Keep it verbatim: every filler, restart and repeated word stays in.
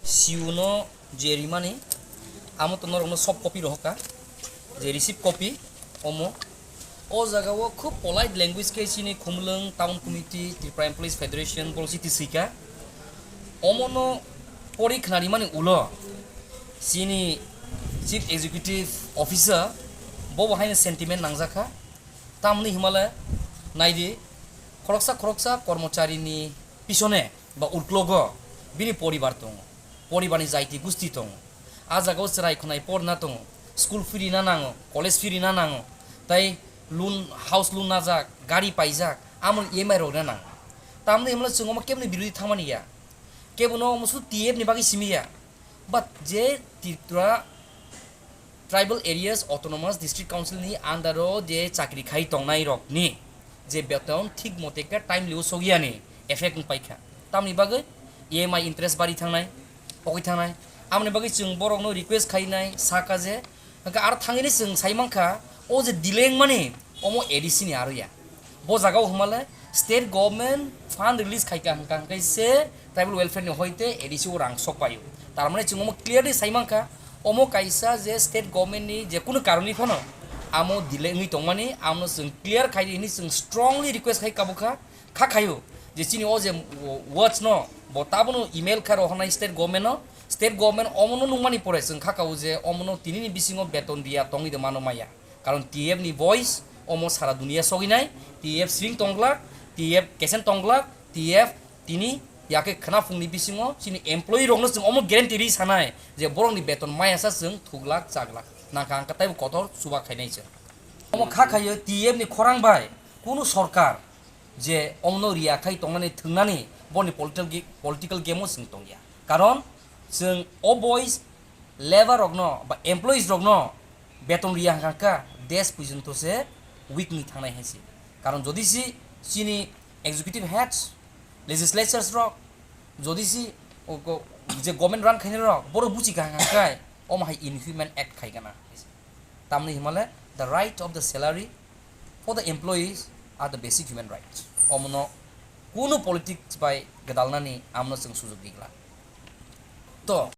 C E O no je rimani, amo to norokno soft copy rohorkha, je receipt copy, omo. O jagao khub polite language khe chini Khumulwng Town Committee, Tripura Employees Federation, bolo chiti swikha. Omono pori khnarimani ulo chini Chief Executive Officer bobo haino sentiment nangjakha. Tamni himale naidi, khoroksa khoroksa kormocharini pisone ba uklogo bini poribar tongo, poribarni jaiti gusti tongo. A jagao chwrai khwnai porna tongo, school fee rina nango, college fee rina nango, tai loan, house loan najak, gari paijak, amoni E M I rok rina nango. Tamni himle chwng omo keboni birodhi thangmani ya, kebono omo su T F ni bagwi simi ya. But je Tripura Tribal Areas Autonomous District Council ni under o je chakri khai tongnai rok ni je beton thik mote khe timely o sogiyani effect wng paikha. Tamni bagwi E M I interest bari thangnai, pogwi thangnai. Amoni bagwi chwng borokno request khainai, saka je, hwnkhe aro thangwini chwng sai mankha, o je delay wngmani, omo A D C ni aro ya. Bo jagao hwnmale state government fund release khaika hwnkha hwnkhe se tribal welfare ni hoite A D C o rang sok paio. Tar mane chwng omo clearly sai mankha, omo kaisa je state government ni je kunu karoni phano amo delay wngwi tongmani, amno chwng clear khai di hwnwi chwng strongly request khai kabukha, kha khaio je chini o je words no bo tabono email kha rohornai state government no, state government omono nungmani pore chwng kha kao je omono tinini bisingo beton riya tongwi de mano maya. Karon T F ni voice omo sara dunia soginai, T F sring tonglak, T F kesen tonglak, T F tini yakhe khwnaphungni bisingo chini employee rokno chwng omo guarantee ri sanai je borokni beton mayasa chwng thuglak chaglak. Nangkha ang taibo kotor chuba khainai chwng. Omo kha khaio T F ni khorang bai kunu sorkar je omono riya khai tongnani thwngnani boni political gi-, political game o chwng tongya. Karon chwng o voice labour rokno ba employees rokno beton riya hwnkha kha desh porjonto se weak wngwi thangnai hai se. Karon jodi si chini executive heads, legislatures rok, jodi si o go-, je government run khainai rok borok buchi kha hwnkha khe omo hai inhuman act khai gana. Tamni himale the right of the salary for the employees are the basic human rights. Omono kunu politics bai gwdalnani amno chwng sujok di glak. To